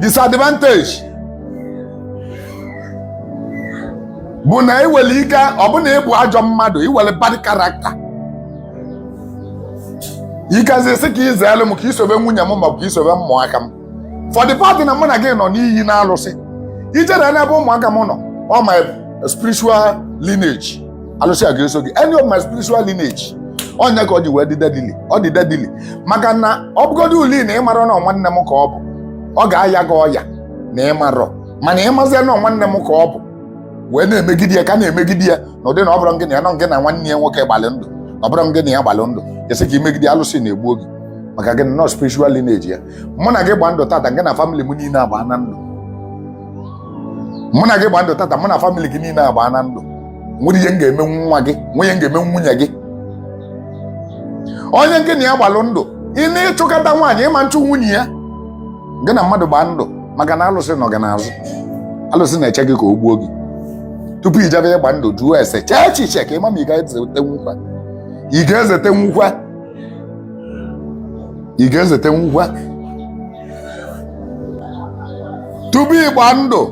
Disadvantage bụ na iwere ike ọ bụ na ị bụ ajọ mmadụ, iwere bad character, ikezi sị ka izeelu m, ka isobe nwunye m maọbụ ka isobe ụmụaka m. For the fact na mụ na gị nọ n'iyi na alụsị, ijere n'ebe ụmụaka m nọ, all my spiritual lineage, alụsị a ga-eso gị. Any of my spiritual lineage, onye ka ọ ji wee dị deadly. Ọ dị deadly maka na ọ bụgodu uli na ịmara na nwanne m ka ọ bụ, ọ ga-aya gị ọya na ịmarọ. Mana ịmazie na nwanne m ka ọ bụ, wee na-emegide ya ka na-emegide ya na ụdị na ọ bụrụ gị na ya nọ, gị na nwanne ya nwoke gbalị ndụ, na ọ bụrụ gị na ya gbalị ndụ, esi ka imegide, alụsị na-egbuo gị. Maka gịnị? Nọ spiritual lineage ya. Mụ na gị gba ndụ tata, gị na family m niile agba na ndụ. Mụ na gị gba ndụ tata, mụ na family gị niile agba na ndụ. Nwere ihe m ga-eme nwa gị, nwere ihe m ga-eme nwunye gị. Onye gị na ya gbalụ ndụ, ị na-ịchụkọta nwaanyị, ịma nchụ nwunye ya. Gị na mmadụ gbaa ndụ, maka na alụsị nọ gị n'azụ, alụsị na-eche gị ka o gbuo gị. Tupu ijebe ịgba ndụ, jụọ ese, chee echiche ka ịma ma ị ga-ezete nwukwa, ị ga-ezete nwukwa, ị ga-ezete nwukwa. Tupu ịgba ndụ,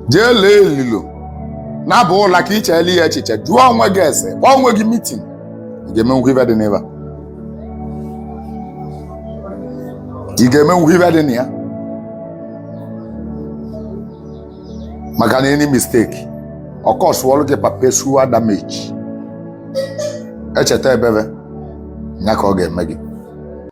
jee lee elilo na-aba ụla ka icheela ya echiche, jụọ onwe gị ese, kpọọ onwe gị meeting. Ị ga-emenwukwa ife dị n'ebe a? Ị ga-emenwukwa ife dị na ya? Maka na any mistake, ọ causeụọlụ gị perpetual damage. Echeta ebebe ya ka ọ ga-eme gị.